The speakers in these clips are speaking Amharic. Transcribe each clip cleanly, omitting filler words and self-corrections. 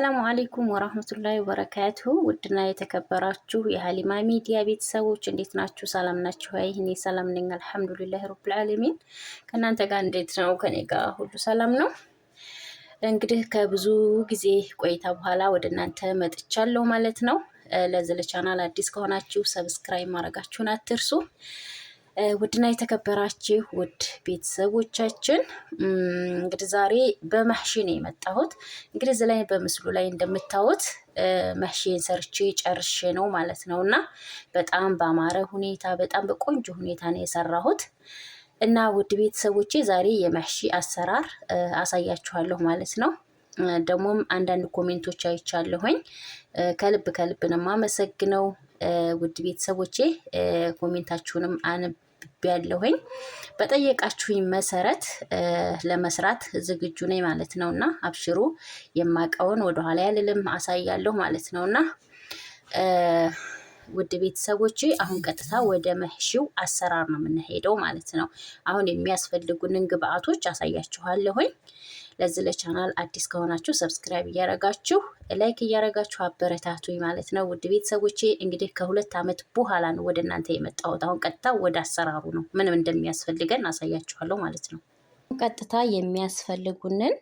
السلام عليكم ورحمة الله وبركاته። ውድና የተከበራችሁ የሀሊማ ሚዲያ ቤተሰቦች እንዴት ናችሁ? ሰላም ናችሁ? አይ እኔ ሰላም ነኝ፣ الحمد لله رب العالمين። ከእናንተ ጋር እንዴት ነው? ከኔ ጋር ሁሉ ሰላም ነው። እንግዲህ ከብዙ ጊዜ ቆይታ በኋላ ወደ እናንተ መጥቻለሁ ማለት ነው። ለዚህ ለቻናል አዲስ ከሆናችሁ subscribe ማድረጋችሁን አትርሱ። ውድና የተከበራችሁ ውድ ቤተሰቦቻችን እንግዲህ ዛሬ በመሕሺ ነው የመጣሁት። እንግዲህ እዚህ ላይ በምስሉ ላይ እንደምታዩት መሕሺን ሰርቼ ጨርሼ ነው ማለት ነው እና በጣም በአማረ ሁኔታ በጣም በቆንጆ ሁኔታ ነው የሰራሁት እና ውድ ቤተሰቦቼ ዛሬ የመሕሺ አሰራር አሳያችኋለሁ ማለት ነው። ደግሞም አንዳንድ comment ኦች አይቻለሁኝ። ከልብ ከልብ ነው የማመሰግነው ውድ ቤተሰቦቼ። comment ኣችሁንም አንብቤያለሁኝ። በጠየቃችሁኝ መሰረት ለመስራት ዝግጁ ነኝ ማለት ነው እና አብሽሩ፣ የማቀውን ወደኋላ ያልልም አሳያለሁ ማለት ነው እና ውድ ቤተሰቦቼ አሁን ቀጥታ ወደ መሕሺው አሰራር ነው የምንሄደው ማለት ነው። አሁን የሚያስፈልጉንን ግብአቶች አሳያችኋለሁኝ። ለዚህ ለቻናል አዲስ ከሆናችሁ subscribe እያረጋችሁ like እያረጋችሁ አበረታቱኝ ማለት ነው። ውድ ቤተሰቦቼ እንግዲህ ከ2 ዓመት በኋላ ነው ወደ እናንተ የመጣሁት። አሁን ቀጥታ ወደ አሰራሩ ነው፣ ምንም እንደሚያስፈልገን አሳያችኋለሁ ማለት ነው። ቀጥታ የሚያስፈልጉንን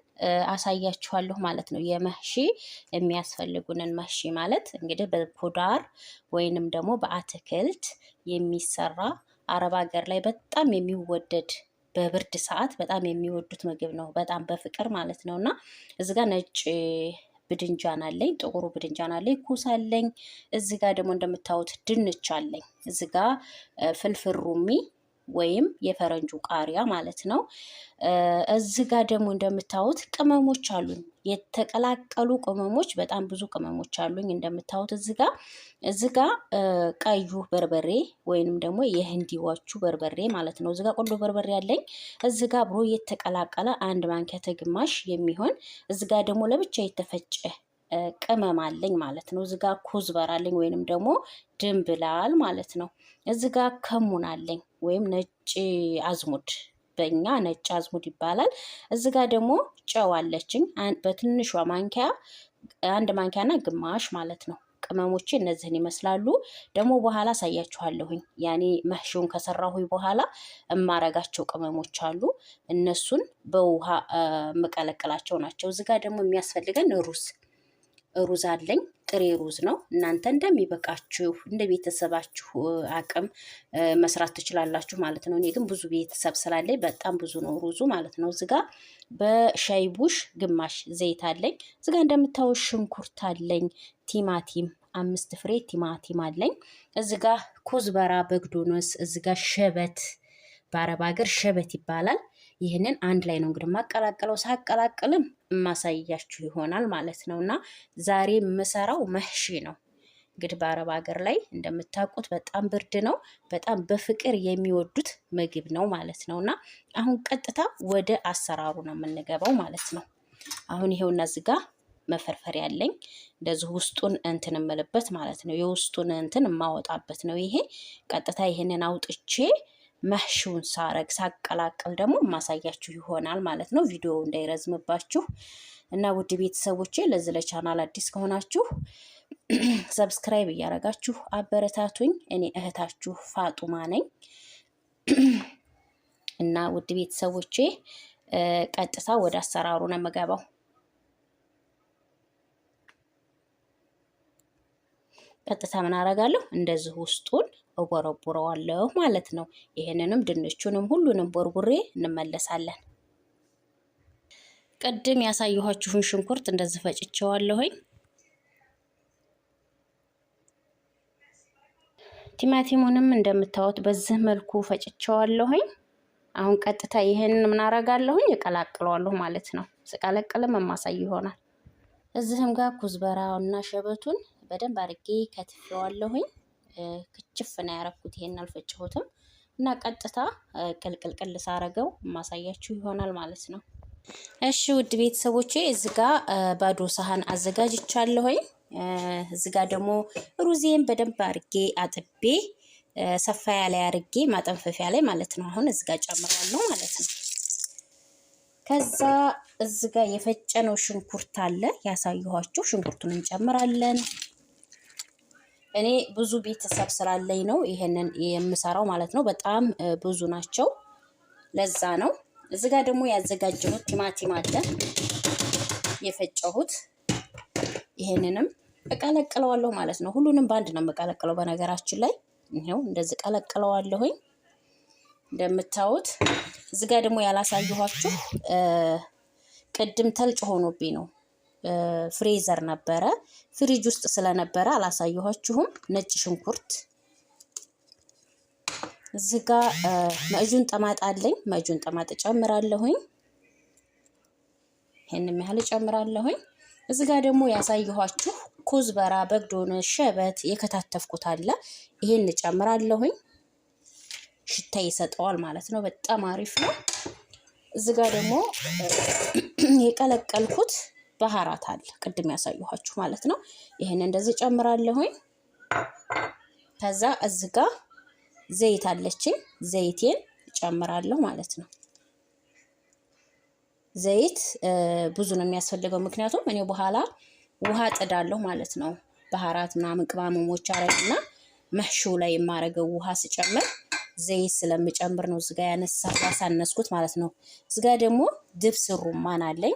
አሳያችኋለሁ ማለት ነው። የመሕሺ የሚያስፈልጉንን መሕሺ ማለት እንግዲህ በ خضار ወይንም ደግሞ በአትክልት የሚሰራ አረብ ሀገር ላይ በጣም የሚወደድ በብርድ ሰዓት በጣም የሚወዱት ምግብ ነው። በጣም በፍቅር ማለት ነው። እና እዚ ጋር ነጭ ብድንጃን አለኝ፣ ጥቁሩ ብድንጃን አለኝ፣ ኩስ አለኝ። እዚ ጋር ደግሞ እንደምታዩት ድንች አለኝ። እዚ ጋር فلفل رومي ወይም የፈረንጁ ቃሪያ ማለት ነው። እዚ ጋር ደግሞ እንደምታዩት ቅመሞች አሉኝ፣ የተቀላቀሉ ቅመሞች፣ በጣም ብዙ ቅመሞች አሉኝ እንደምታዩት እዚ ጋ ቀዩ በርበሬ ወይንም ደግሞ የህንዲዎቹ በርበሬ ማለት ነው። እዚ ጋ ቆንዶ በርበሬ አለኝ። እዚ ጋ አብሮ የተቀላቀለ 1 ማንኪያ ተግማሽ የሚሆን፣ እዚ ጋ ደግሞ ለብቻ የተፈጨ ቅመም አለኝ ማለት ነው። እዚጋ كزبرة አለኝ ወይንም ደግሞ ድንብላል ማለት ነው። እዚጋ ከሙን አለኝ ወይም ነጭ አዝሙድ፣ በእኛ ነጭ አዝሙድ ይባላል። እዚጋ ደግሞ ጨው አለችኝ በትንሿ ማንኪያ 1 ማንኪያና ግማሽ ማለት ነው። ቅመሞቼ እነዚህን ይመስላሉ። ደግሞ በኋላ አሳያችኋለሁኝ። ያኔ መሕሺውን ከሰራሁኝ በኋላ እማረጋቸው ቅመሞች አሉ። እነሱን በውሃ የምቀለቅላቸው ናቸው። እዚጋ ደግሞ የሚያስፈልገን ሩዝ፣ ሩዝ አለኝ። ጥሬ ሩዝ ነው። እናንተ እንደሚበቃችሁ እንደ ቤተሰባችሁ አቅም መስራት ትችላላችሁ ማለት ነው። እኔ ግን ብዙ ቤተሰብ ስላለኝ በጣም ብዙ ነው ሩዙ ማለት ነው። እዚጋ በሻይ ቡሽ ግማሽ ዘይት አለኝ። እዚጋ እንደምታዩት ሽንኩርት አለኝ፣ ቲማቲም 5 ፍሬ ቲማቲም አለኝ። እዚጋ كزبرة بقدونس፣ እዚጋ شبت፣ በአረብ ሀገር شبت ይባላል። ይህንን አንድ ላይ ነው እንግዲህ የማቀላቀለው። ሳቀላቅልም የማሳያችሁ ይሆናል ማለት ነው። እና ዛሬ የምሰራው መሕሺ ነው። እንግዲህ በአረብ ሀገር ላይ እንደምታውቁት በጣም ብርድ ነው። በጣም በፍቅር የሚወዱት ምግብ ነው ማለት ነው። እና አሁን ቀጥታ ወደ አሰራሩ ነው የምንገባው ማለት ነው። አሁን ይሄውና እዚህ ጋ መፈርፈሪያ አለኝ። እንደዚህ ውስጡን እንትን እምልበት ማለት ነው። የውስጡን እንትን የማወጣበት ነው ይሄ። ቀጥታ ይሄንን አውጥቼ መሕሺውን ሳረግ ሳቀላቅል ደግሞ የማሳያችሁ ይሆናል ማለት ነው። ቪዲዮ እንዳይረዝምባችሁ እና ውድ ቤተሰቦቼ ለዚህ ለቻናል አዲስ ከሆናችሁ subscribe እያደረጋችሁ አበረታቱኝ። እኔ እህታችሁ ፋጡማ ነኝ እና ውድ ቤተሰቦቼ ቀጥታ ወደ አሰራሩ ነው የምገባው። ቀጥታ ምን አደርጋለሁ? እንደዚህ ውስጡን እቦረቡረዋለሁ ማለት ነው። ይህንንም ድንቹንም ሁሉንም ቦርቡሬ እንመለሳለን። ቅድም ያሳየኋችሁን ሽንኩርት እንደዚህ ፈጭቼዋለሁኝ። ቲማቲሙንም እንደምታዩት በዚህ መልኩ ፈጭቼዋለሁኝ። አሁን ቀጥታ ይህንን ምን አደርጋለሁኝ? እቀላቅለዋለሁ ማለት ነው። ስቀለቅልም የማሳይ ይሆናል። እዚህም ጋር كزبرة እና شبت ኡን በደንብ አድርጌ ከትፌዋለሁኝ። ክችፍ ነው ያረኩት፣ ይሄን አልፈጨሁትም እና ቀጥታ ቅልቅልቅል ሳረገው የማሳያችሁ ይሆናል ማለት ነው። እሺ ውድ ቤተሰቦቼ እዚህ ጋ ባዶ ሳህን አዘጋጅቻለሁኝ። እዚህ ጋ ደግሞ ሩዜን በደንብ አርጌ አጥቤ ሰፋያ ላይ አርጌ ማጠንፈፊያ ላይ ማለት ነው። አሁን እዚህ ጋ ጨምራለሁ ማለት ነው። ከዛ እዚህ ጋር የፈጨነው ሽንኩርት አለ ያሳየኋችሁ፣ ሽንኩርቱን እንጨምራለን። እኔ ብዙ ቤተሰብ ስላለኝ ነው ይሄንን የምሰራው ማለት ነው። በጣም ብዙ ናቸው፣ ለዛ ነው። እዚህ ጋር ደግሞ ያዘጋጀሁት ቲማቲም አለ የፈጨሁት፣ ይሄንንም እቀለቅለዋለሁ ማለት ነው። ሁሉንም በአንድ ነው የምቀለቅለው በነገራችን ላይ። ይኸው እንደዚህ ቀለቅለዋለሁኝ እንደምታዩት። እዚህ ጋር ደግሞ ያላሳየኋችሁ ቅድም ተልጭ ሆኖብኝ ነው፣ freezer ነበረ፣ ፍሪጅ ውስጥ ስለነበረ አላሳየኋችሁም። ነጭ ሽንኩርት እዚህ ጋር معجون طماط አለኝ። معجون طماط እጨምራለሁኝ። ይሄንም ያህል እጨምራለሁኝ። እዚህ ጋር ደግሞ ያሳየኋችሁ كزبرة፣ بقدونس፣ شبت የከታተፍኩት አለ። ይሄን እጨምራለሁኝ። ሽታ ይሰጠዋል ማለት ነው። በጣም አሪፍ ነው። እዚህ ጋር ደግሞ የቀለቀልኩት بهارات አለ ቅድም ያሳየኋችሁ ማለት ነው። ይሄን እንደዚህ ጨምራለሁኝ። ከዛ እዚህ ጋር ዘይት አለችኝ፣ ዘይቴን ጨምራለሁ ማለት ነው። ዘይት ብዙ ነው የሚያስፈልገው፣ ምክንያቱም እኔ በኋላ ውሃ ጥዳለሁ ማለት ነው። بهارات ምናምን ቅመሞች አረግና محشي ላይ የማረገው ውሃ ስጨምር ዘይት ስለምጨምር ነው እዚጋ ያነሳ ያሳነስኩት ማለት ነው። እዚጋ ደግሞ دبس رمان አለኝ።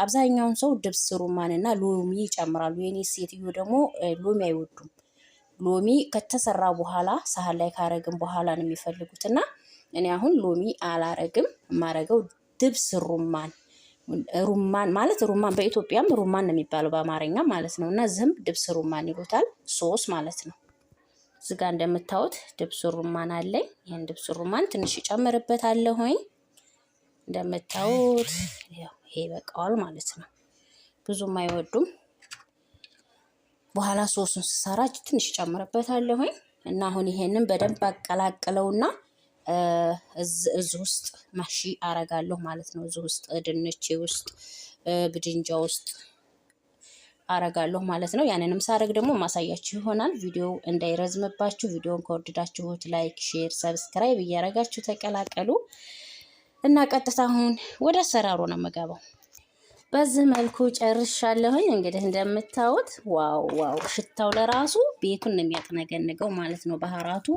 አብዛኛውን ሰው دبس رمان እና ሎሚ ይጨምራሉ። የኔ ሴትዮ ደግሞ ሎሚ አይወዱም። ሎሚ ከተሰራ በኋላ ሳህን ላይ ካረግም በኋላ ነው የሚፈልጉት እና እኔ አሁን ሎሚ አላረግም። የማረገው دبس رمان፣ رمان ማለት رمان በኢትዮጵያም رمان ነው የሚባለው በአማርኛ ማለት ነው። እና ዝም دبس رمان ይሉታል፣ ሶስ ማለት ነው። እዚጋ እንደምታዩት دبس رمان አለኝ። ይህን دبس رمان ትንሽ እጨምርበታለሁኝ። እንደምታዩት ይሄ ይበቃዋል ማለት ነው። ብዙም አይወዱም። በኋላ ሶሱን ስሰራ ትንሽ እጨምርበታለሁኝ እና አሁን ይሄንን በደንብ አቀላቅለውና እዚህ ውስጥ محشي አረጋለሁ ማለት ነው። እዚህ ውስጥ ድንቼ ውስጥ ብድንጃ ውስጥ አረጋለሁ ማለት ነው። ያንንም ሳረግ ደግሞ ማሳያችሁ ይሆናል። ቪዲዮ እንዳይረዝምባችሁ ቪዲዮን ከወደዳችሁት like፣ share፣ subscribe እያረጋችሁ ተቀላቀሉ እና ቀጥታ አሁን ወደ አሰራሩ ነው የምገባው። በዚህ መልኩ ጨርሻለሁኝ። እንግዲህ እንደምታዩት wow wow፣ ሽታው ለራሱ ቤቱን ነው የሚያጥነገንገው ማለት ነው። بهارات ኡ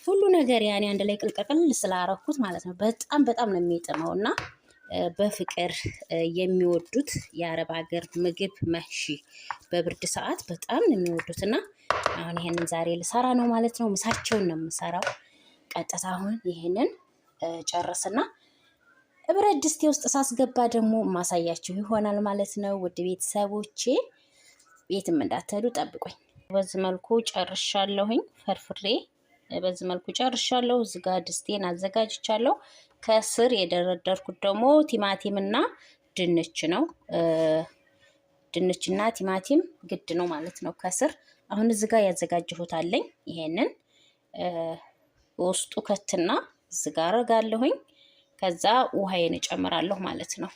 ሁሉ ነገር ያኔ አንድ ላይ ቅልቅል ስላረኩት ማለት ነው። በጣም በጣም ነው የሚጥመው እና በፍቅር የሚወዱት የአረብ ሀገር ምግብ محشي በብርድ ሰዓት በጣም ነው የሚወዱት እና አሁን ይሄንን ዛሬ ልሰራ ነው ማለት ነው። ምሳቸውን ነው የምሰራው። ቀጥታ አሁን ይሄንን ጨርስና ብረት ድስቴ ውስጥ ሳስገባ ደግሞ ማሳያችሁ ይሆናል ማለት ነው። ውድ ቤተሰቦቼ ቤትም እንዳትሄዱ ጠብቁኝ። በዚህ መልኩ ጨርሻለሁኝ። ፈርፍሬ በዚህ መልኩ ጨርሻለሁ። እዚህ ጋር ድስቴን አዘጋጅቻለሁ። ከስር የደረደርኩት ደግሞ ቲማቲም እና ድንች ነው። ድንችና ቲማቲም ግድ ነው ማለት ነው ከስር። አሁን እዚህ ጋር ያዘጋጀሁት አለኝ። ይሄንን ውስጡ ከትና እዚህ ጋር አደርጋለሁኝ። ከዛ ውሃዬን እጨምራለሁ ማለት ነው።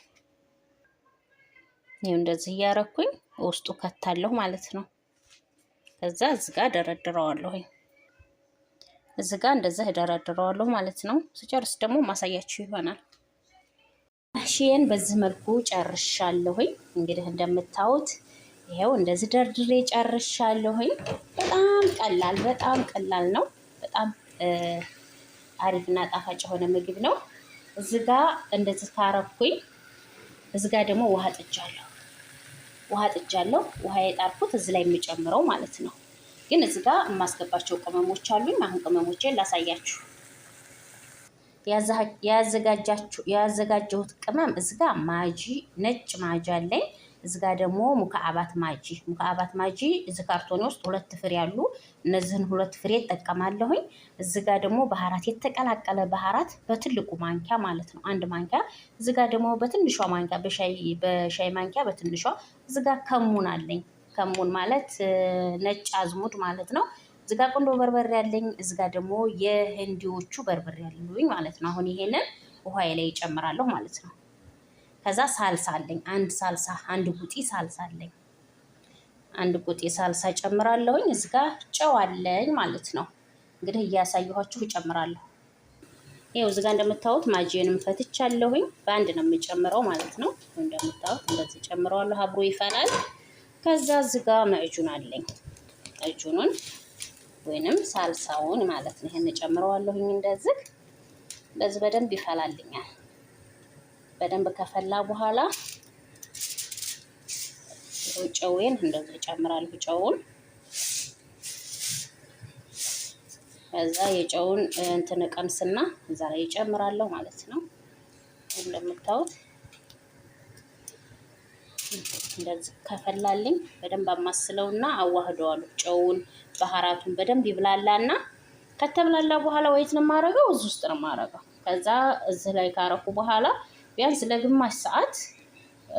ይሄው እንደዚህ እያረኩኝ ውስጡ ከታለሁ ማለት ነው። ከዛ እዚህ ጋር ደረድረዋለሁኝ። እዚህ ጋር እንደዚህ እደረድረዋለሁ ማለት ነው። ስጨርስ ደግሞ ማሳያችሁ ይሆናል። መሕሺዬን በዚህ መልኩ ጨርሻለሁኝ። እንግዲህ እንደምታዩት ይሄው እንደዚህ ደርድሬ ጨርሻለሁኝ። በጣም ቀላል በጣም ቀላል ነው። በጣም አሪፍና ጣፋጭ የሆነ ምግብ ነው። እዚህ ጋር እንደዚህ ካረኩኝ እዚህ ጋር ደግሞ ውሃ ጥጃለሁ። ውሃ ጥጃለሁ። ውሃ የጣርኩት እዚህ ላይ የምጨምረው ማለት ነው። ግን እዚህ ጋር የማስገባቸው ቅመሞች አሉኝ። አሁን ቅመሞቼን ላሳያችሁ። ያዘጋጀሁት ቅመም እዚህ ጋር ማጂ፣ ነጭ ማጂ አለኝ። እዚህ ጋር ደግሞ مكعبات ማጂ፣ مكعبات ማጂ እዚህ ካርቶኔ ውስጥ ሁለት ፍሬ አሉ። እነዚህን ሁለት ፍሬ እጠቀማለሁኝ። እዚህ ጋር ደግሞ بهارات፣ የተቀላቀለ بهارات በትልቁ ማንኪያ ማለት ነው፣ አንድ ማንኪያ። እዚህ ጋር ደግሞ በትንሿ ማንኪያ፣ በሻይ ማንኪያ በትንሿ። እዚህ ጋር كمون አለኝ። كمون ማለት ነጭ አዝሙድ ማለት ነው። እዚህ ጋር ቁንዶ በርበሬ አለኝ። እዚህ ጋር ደግሞ የህንዲዎቹ በርበሬ አለኝ ማለት ነው። አሁን ይሄንን ውሃዬ ላይ እጨምራለሁ ማለት ነው። ከዛ ሳልሳ አለኝ። አንድ ሳልሳ፣ አንድ ቁጢ ሳልሳ አለኝ። አንድ ቁጢ ሳልሳ ጨምራለሁኝ። እዚህ ጋር ጨው አለኝ ማለት ነው። እንግዲህ እያሳየኋችሁ እጨምራለሁ። ይኸው እዚህ ጋር እንደምታዩት ማጂንም ፈትቻለሁኝ። በአንድ ነው የምጨምረው ማለት ነው። እንደምታዩት እንደዚህ ጨምረዋለሁ፣ አብሮ ይፈላል። ከዛ እዚህ ጋር معجون አለኝ። معجون ኑን ወይንም ሳልሳውን ማለት ነው። ይሄን ጨምረዋለሁኝ እንደዚህ እንደዚህ በደንብ ይፈላልኛል። በደንብ ከፈላ በኋላ ጨዌን እንደዚህ ጨምራለሁ። ጨውን ከዛ የጨውን እንትን ቀምስና እዛ ላይ እጨምራለሁ ማለት ነው። እንደምታዩት እንደዚህ ከፈላልኝ በደንብ አማስለውና አዋህደዋለሁ። ጨውን ባህራቱን በደንብ ይብላላና ከተብላላ በኋላ ወይት ነው የማደርገው? እዚህ ውስጥ ነው የማደርገው። ከዛ እዚህ ላይ ካረኩ በኋላ ቢያንስ ለግማሽ ሰዓት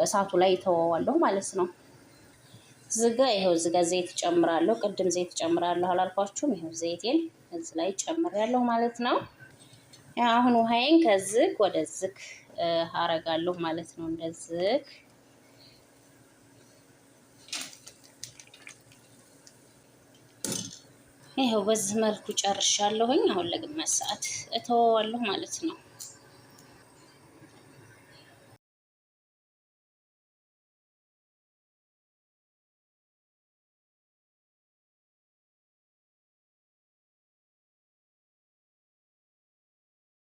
እሳቱ ላይ ይተወዋለሁ ማለት ነው። ዝጋ ይኸው ዝጋ ዘይት ጨምራለሁ። ቅድም ዘይት ጨምራለሁ አላልኳችሁም? ይኸው ዘይቴን እዚህ ላይ ጨምሬያለሁ ማለት ነው። አሁን ውሃዬን ከዝግ ወደ ዝግ አረጋለሁ ማለት ነው። እንደዚህ ይኸው በዚህ መልኩ ጨርሻለሁኝ። አሁን ለግማሽ ሰዓት እተወዋለሁ ማለት ነው።